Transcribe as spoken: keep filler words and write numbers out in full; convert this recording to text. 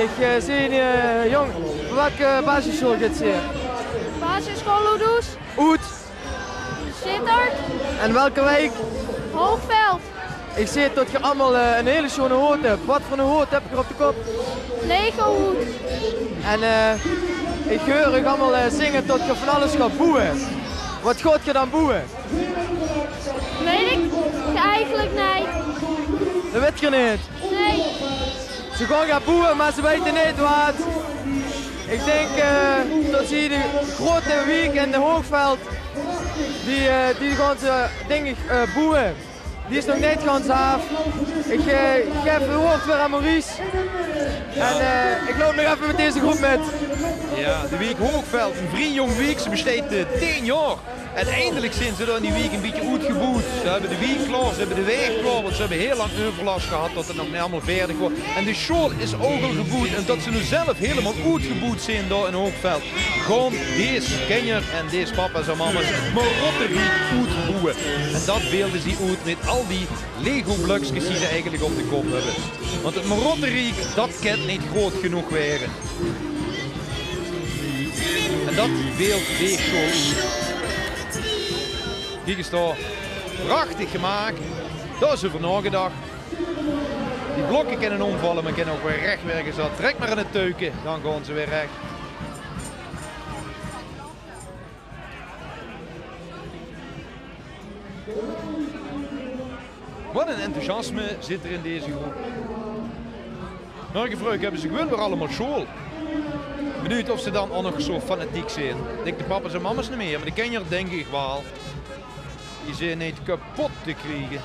Ich, eh, zeen, eh, jóng, welke basissjool geit ze? Basissjool Oedoes. Oet. Zitterd. En welke wiek? Hoogveld. Ich zeen tot geer allemaol, eh, ein hele sjoon hood höb. Waat veur ein hood höb geer op de kop? Lego-hood. En, eh, ich heur uch allemaol, eh, zinge tot geer van alles gaot boewe. Waat gaot geer dan boewe? Weit ich eigelik neet. Det weit geer neet? Nae. Ze gaon gaon boewe, mer ze weite neet waat. Ich dink, eh, tot ze de groeate wiek in de Hoogveld, die, eh, die gaon ze, dink ich, eh, boewe. Die is nog neet gans aaf. Ich, eh, ich gaef 't waord weer aan Maurice. En, eh, ich loup nog effe mit deze groep mit. Jao, de wiek Hoogveld, ein vrie jóng wiek. Ze besteit, eh, tieën jaor. En eindelik zeen ze dao in die wiek ein bietje oetgeboewd. Ze höbbe de wiek klaor, ze höbbe de waeg klaor, want ze höbbe hiel lang euverlas gehad tot 't nog neet allemaol veerdig waor. En de sjool is ouch al geboewd. En tot ze noe zelf hielemaol oetgeboewd zeen dao in Hoogveld, gaon dees kinjer en dees papa's en mama's Marotteriek oetboewe. En dat beelde zie oet mit al die Lego-blökskes die ze eigelik op de kop höbbe. Want 't Marotteriek, dat kint neet groeat genóg waere. En dat beeld dees sjool oet. Kiek ins dao. Prachtig gemaak. Dao is euver naogedach. Die blokke kinne ómvalle, mer kinne ouch weer rech waere gezat. Trèk mer aan 't tuike, dan gaon ze weer rech. Waat ein enthousiasme zit d'r in deze groep. Mörge vreug höbbe ze gewoon weer allemaol sjool. Benuujd of ze dan ouch nog zo fanatiek zeen. Ich dink de papa's en mama's neet mieë, mer de kinjer dink ich waal. Die zeen neet kepot te kriege.